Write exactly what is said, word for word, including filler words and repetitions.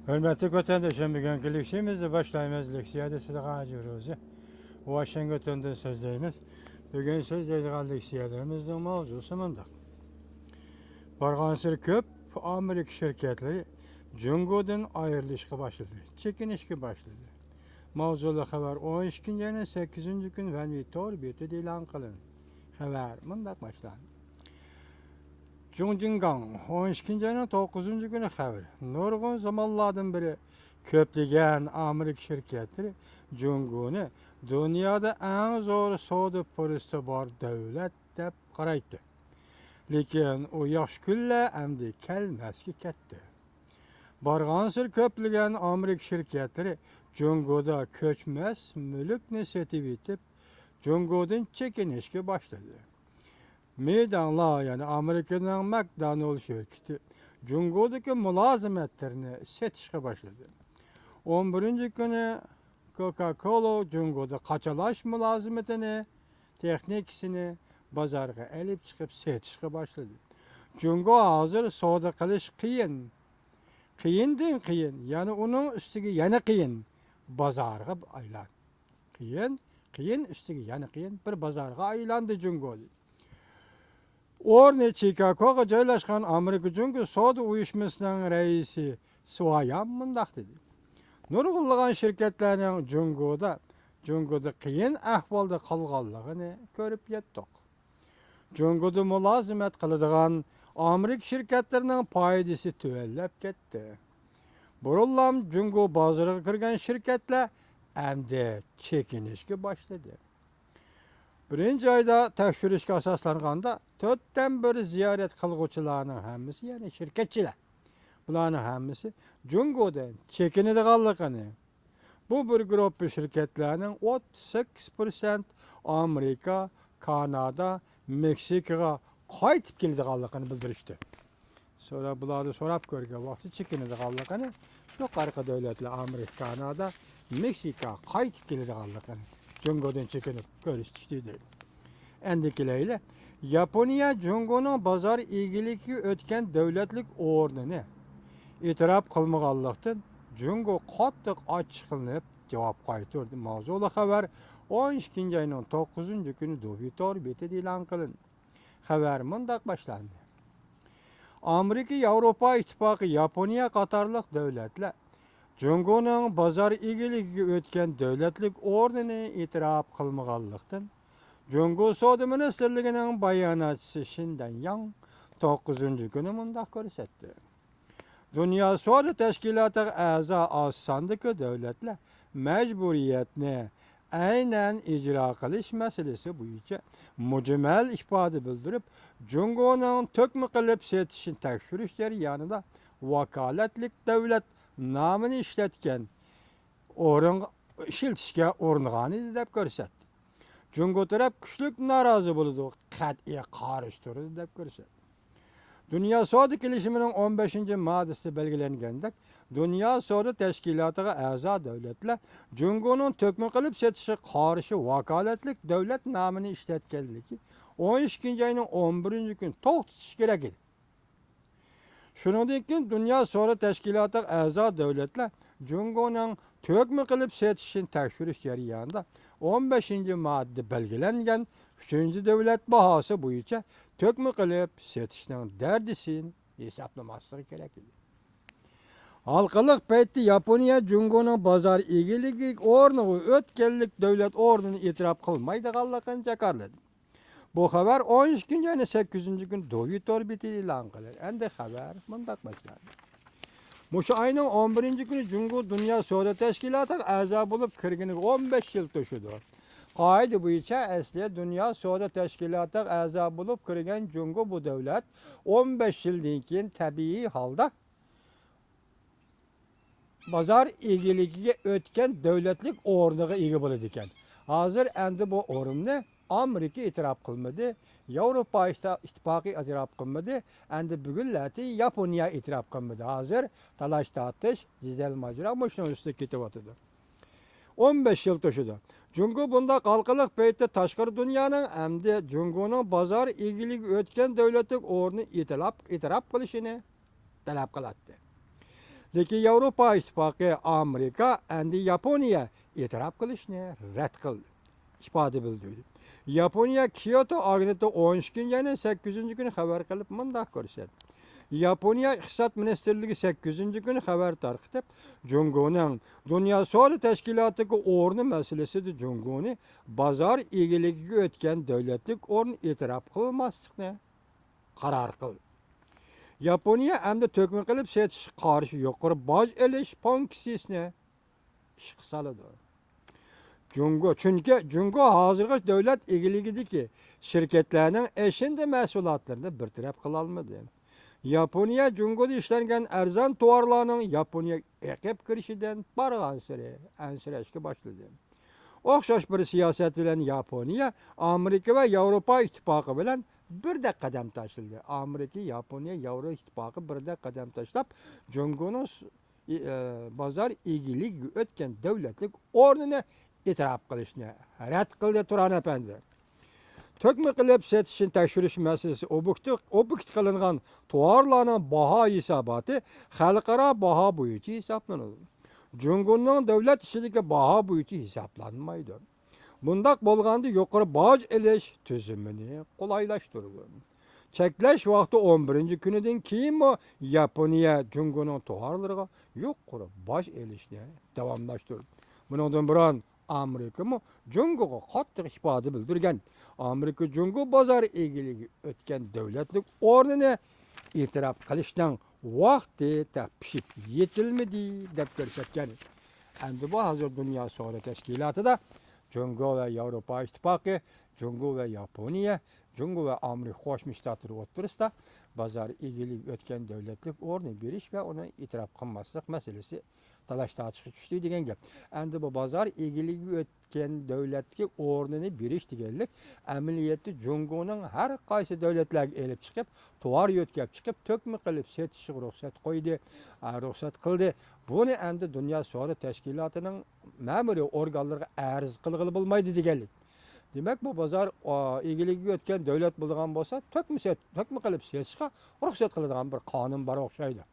ھۆرمەتلىك ۋەتەنداشلار، بۈگۈنكى لېكسىيەمىزنى باشلايمىز. لېكسىيەدە سىزگە ھاجى روزى ۋاشىنگتوندىن سۆزلەيمىز. بۈگۈن سۆزلەيدىغان لېكسىيەلىرىمىزنىڭ ماۋزۇسى مۇنداق. بارغانسېرى كۆپ ئامېرىكا شىركەتلىرى جۇڭگودىن ئايرىلىشقا باشلىدى، چېكىنىشكە باشلىدى. ماۋزۇلۇق خەۋەر ئون ئىككىنچى ئاينىڭ سەككىزىنچى كۈنى ۋەنۋى تور بېتىدە ئېلان قىلىندى. خەۋەر مۇنداق باشلاندى. جۇڭجىڭگاڭ، ئون ئىككىنچى ئاينىڭ توققۇزىنچى كۈنى خەۋىرى. نۇرغۇن زامانلاردىن بېرى كۆپلىگەن ئامېرىكا شىركەتلىرى جۇڭگونى دۇنيادا ئەڭ زور سودا پۇرسىتى بار دۆلەت دەپ قارايتتى. لېكىن ئۇ ياخشى كۈنلەر ئەمدى كەلمەسكە كەتتى. بارغانسېرى كۆپلىگەن ئامېرىكا شىركەتلىرى جۇڭگودا كۆچمەس مۈلۈكنى سېتىۋېتىپ، جۇڭگودىن چېكىنىشكە باشلىدى. مېيداڭلا، يەنى ئامېرىكىنىڭ ماكدونالد شىركىتى جۇڭگودىكى مۇلازىمەتلىرىنى سېتىشقا باشلىدى. ئون بىرىنچى كۈنى كوكا كولا جۇڭگودا قاچىلاش مۇلازىمىتىنى، تېخنىكىسىنى بازارغا ئېلىپ چىقىپ سېتىشقا باشلىدى. جۇڭگو ھازىر سودا قىلىش قىيىن. قىيىندىن قىيىن، يەنى ئۇنىڭ ئۈستىگە يەنە قىيىن بازارغا ئايلاندى. قىيىن، قىيىن ئۈستىگە يەنە قىيىن بىر بازارغا ئايلاندى جۇڭگو. ئورنى چىكاگوغا جايلاشقان ئامېرىكا جۇڭگو سودا ئۇيۇشمىسىنىڭ رەئىسى سۇۋايام مۇنداق دېدى: نۇرغۇنلىغان شىركەتلەرنىڭ جۇڭگودا، جۇڭگودا قىيىن ئەھۋالدا قالغانلىقىنى كۆرۈپ يەتتۇق. جۇڭگودا مۇلازىمەت قىلىدىغان ئامېرىكا شىركەتلىرىنىڭ پايدىسى تۆۋەنلەپ كەتتى. بۇرۇنلام جۇڭگو بازىرىغا كىرگەن شىركەتلەر ئەمدى چېكىنىشكە باشلىدى. بىرىنچى ئايدا تەكشۈرۈشكە ئاساسلانغاندا، تۆتتىن بىر زىيارەت قىلغۇچىلارنىڭ ھەممىسى، يەنى شىركەتچىلەر، بۇلارنىڭ ھەممىسى جۇڭگودىن چېكىنىدىغانلىقىنى، بۇ بىر گۇرۇپپا شىركەتلەرنىڭ ئوتتۇز سەككىز پىرسەنت ئامېرىكا، كانادا، مېكسىكىغا قايتىپ كېلىدىغانلىقىنى بىلدۈرۈشتى. سورا-، بۇلارنى سوراپ كۆرگەن ۋاقتى چېكىنىدىغانلىقىنى، يۇقىرىقى دۆلەتلەر ئامېرىكا، كانادا، مېكسىكا قايتىپ كېلىدىغانلىقىنى، جۇڭگودىن چېكىنىپ كۆرسىتىشتى دەيدۇ. ئەندى كېلەيلى، ياپونىيە جۇڭگونىڭ بازار ئىگىلىكىگە ئۆتكەن دۆلەتلىك ئورنىنى ئېتىراپ قىلمىغانلىقتىن، جۇڭگو قاتتىق ئاچچىقلىنىپ جاۋاب قايتۇردى. ماۋزۇلۇق خەۋەر ئون ئىككىنچى ئاينىڭ توققۇزىنچى كۈنى دوۋى تور بېتىدە ئېلان قىلىندى. خەۋەر مۇنداق باشلاندى. ئامېرىكا، ياۋروپا ئىتتىپاقى، ياپونىيە قاتارلىق دۆلەتلەر جۇڭگونىڭ بازار ئىگىلىكىگە ئۆتكەن دۆلەتلىك ئورنىنى ئېتىراپ قىلمىغانلىقتىن، جۇڭگو سودا مىنىستىرلىكىنىڭ باياناتچىسى شىن دەنياڭ توققۇزىنچى كۈنى مۇنداق كۆرسەتتى. دۇنيا سودا تەشكىلاتىغا ئەزا ئاز ساندىكى دۆلەتلەر مەجبۇرىيەتنى ئەينەن ئىجرا قىلىش مەسىلىسى بويىچە مۇجمەل ئىپادە بىلدۈرۈپ، جۇڭگونىڭ تۆكمە قىلىپ سېتىشنى تەكشۈرۈش جەريانىدا ۋاكالەتلىك دۆلەت نامىنى ئىشلەتكەن ئورۇنغا، ئىشلىتىشكە ئۇرۇنغانىدى دەپ كۆرسەتتى. جۇڭگو تەرەپ كۈچلۈك نارازى بولىدۇ، قەتئىي قارشى تۇرىدۇ دەپ كۆرسەتتى. دۇنيا سودا كېلىشىمىنىڭ ئون بەشىنچى ماددىسىدە بەلگىلەنگەندەك، دۇنيا سودا تەشكىلاتىغا ئەزا دۆلەتلەر جۇڭگونىڭ تۆكمە قىلىپ سېتىشىغا قارشى ۋاكالەتلىك دۆلەت نامىنى ئىشلەتكەنلىكى ئون ئىككىنچى ئاينىڭ ئون بىرىنچى كۈنى توختىتىشى كېرەك ئىدى. شۇنىڭدىن كېيىن دۇنيا سودا تەشكىلاتىغا ئەزا دۆلەتلەر جۇڭگونىڭ تۆكمە قىلىپ سېتىشىنى تەكشۈرۈش جەريانىدا ئون بەشىنچى ماددىدە بەلگىلەنگەن ئۈچىنچى دۆلەت باھاسى بويىچە تۆكمە قىلىپ سېتىشنىڭ دەرىجىسىنى ھېسابلىماسلىقى كېرەك ئىدى. ھالقىلىق پەيتتە ياپونىيە جۇڭگونىڭ بازار ئىگىلىكى ئورنىغا ئۆتكەنلىك دۆلەت ئورنىنى ئېتىراپ قىلمايدىغانلىقىنى جاكارلىدى. بۇ خەۋەر ئون ئىككىنچى ئاينىڭ سەككىزىنچى كۈنى دوۋى تور بېتى ئېلان قىلدى. ئەندى خەۋەر مۇنداق باشلاندى. مۇشۇ ئاينىڭ ئون بىرىنچى كۈنى جۇڭگو دۇنيا سودا تەشكىلاتىغا ئەزا بولۇپ كىرگىنىگە ئون بەش يىل توشىدۇ. قائىدە بويىچە ئەسلى دۇنيا سودا تەشكىلاتىغا ئەزا بولۇپ كىرگەن جۇڭگو بۇ دۆلەت ئون بەش يىلدىن كېيىن تەبىئىي ھالدا بازار ئىگىلىكىگە ئۆتكەن دۆلەتلىك ئورنىغا ئىگە بولىدىكەن. ھازىر ئەمدى بۇ ئورۇننى ئامېرىكا ئېتىراپ قىلمىدى، ياۋروپا ئىتتا-، ئىتتىپاقى ئېتىراپ قىلمىدى، ئەمدى بۈگۈنلەردە ياپونىيە ئېتىراپ قىلمىدى. ھازىر تالاش-تارتىش، جېدەل-ماجىرا مۇشۇنىڭ ئۈستىدە كېتىۋاتىدۇ. ئون بەش يىل توشىدۇ. جۇڭگو بۇنداق ھالقىلىق پەيتتە تاشقىرى دۇنيانىڭ ئەمدى جۇڭگونىڭ بازار ئىگىلىكىگە ئۆتكەن دۆلەتلىك ئورنىنى ئېتىلاپ-، ئېتىراپ قىلىشىنى تەلەپ قىلاتتى. لېكىن ياۋروپا ئىتتىپاقى، ئامېرىكا ئەمدى ياپونىيە ئېتىراپ قىلىشنى رەت قىلدى، ئىپادە بىلدۈردى. ياپونىيە كيوتو ئاگېنتى ئون ئىككىنچى ئاينىڭ سەككىزىنچى كۈنى خەۋەر قىلىپ مۇنداق كۆرسەتتى. ياپونىيە ئىقتىساد مىنىستىرلىكى سەككىزىنچى كۈنى خەۋەر تارقىتىپ، جۇڭگونىڭ دۇنيا سودا تەشكىلاتىدىكى ئورنى مەسىلىسىدە جۇڭگونى بازار ئىگىلىكىگە ئۆتكەن دۆلەتلىك ئورۇن ئېتىراپ قىلماسلىقنى قارار قىلدى. ياپونىيە ئەمدى تۆكمە قىلىپ سېتىشقا قارشى يۇقىرى باج ئېلىش پونكسىيىسىنى ئىشقا سالىدۇ. جۇڭگو، چۈنكى جۇڭگو ھازىرغىچە دۆلەت ئىگىلىكىدىكى شىركەتلەرنىڭ ئېشىندە مەھسۇلاتلىرىنى بىر تەرەپ قىلالمىدى. ياپونىيە جۇڭگودا ئىشلەنگەن ئەرزان تاۋارلارنىڭ ياپونىيەگە ئېقىپ كىرىشىدىن بارغانسېرى ئەنسىرەشكە باشلىدى. ئوخشاش بىر سىياسەت بىلەن ياپونىيە ئامېرىكا ۋە ياۋروپا ئىتتىپاقى بىلەن بىردەك قەدەم تاشلىدى. ئامېرىكا، ياپونىيە، ياۋرو ئىتتىپاقى بىردەك قەدەم تاشلاپ، جۇڭگونىڭ س-، ئى-، ئە، بازار ئىگىلىكىگە ئۆتكەن دۆلەتلىك ئورنىنى ئېتىراپ قىلىشنى رەت قىلدى، تۇران ئەپەندى. تۆكمە قىلىپ سېتىشنى تەكشۈرۈش مەسىلىسى ئوبيېكتىپ، ئوبيېكت قىلىنغان تاۋارلارنىڭ باھا ھېساباتى خەلقئارا باھا بويىچە ھېسابلىنىدۇ. جۇڭگونىڭ دۆلەت ئىچىدىكى باھا بويىچە ھېسابلانمايدۇ. بۇنداق بولغاندا يۇقىرى باج ئېلىش تۈزۈمىنى قولايلاشتۇرىدۇ. چەكلەش ۋاقتى ئون بىرىنچى كۈنىدىن كېيىنمۇ ياپونىيە جۇڭگونىڭ تاۋارلىرىغا يۇقىرى باج ئېلىشنى داۋاملاشتۇردى. بۇنىڭدىن بۇرۇن ئامېرىكىمۇ جۇڭگوغا قاتتىق ئىپادە بىلدۈرگەن. ئامېرىكا جۇڭگو بازار ئىگىلىكىگە ئۆتكەن دۆلەتلىك ئورنىنى ئېتىراپ قىلىشنىڭ ۋاقتى تېخى پىشىپ يېتىلمىدى، دەپ كۆرسەتكەن. ئەمدى بۇ ھازىر دۇنيا سودا تەشكىلاتىدا جۇڭگو ۋە ياۋروپا ئىتتىپاقى، جۇڭگو ۋە ياپونىيە، جۇڭگو ۋە ئامېرىكا قوشما شتاتلىرى ئوتتۇرىسىدا بازار ئىگىلىكىگە ئۆتكەن دۆلەتلىك ئورنى بېرىش ۋە ئۇنى ئېتىراپ قىلماسلىق مەسىلىسى تالاش-تارتىشقا چۈشتى دېگەن گەپ. ئەمدى بۇ بازار ئىگىلىكىگە ئۆتكەن دۆلەتكە ئورنىنى بېرىش دېگەنلىك ئەمەلىيەتتە جۇڭگونىڭ ھەر قايسى دۆلەتلەرگە ئېلىپ چىقىپ، تاۋار يۆتكەپ چىقىپ، تۆكمە قىلىپ سېتىشىغا رۇخسەت قويدى، ئە، رۇخسەت قىلدى. بۇنى ئەمدى دۇنيا سودا تەشكىلاتىنىڭ مەمۇرىي ئورگانلىرىغا ئەرز قىلغىلى بولمايدۇ دېگەنلىك. دېمەك، بۇ بازار، ئا، ئىگىلىكىگە ئۆتكەن دۆلەت بولىدىغان بولسا، تۆكمە سېت-، تۆكمە قىلىپ سېتىشقا رۇخسەت قىلىدىغان بىر قانۇن بار ئوخشايدۇ.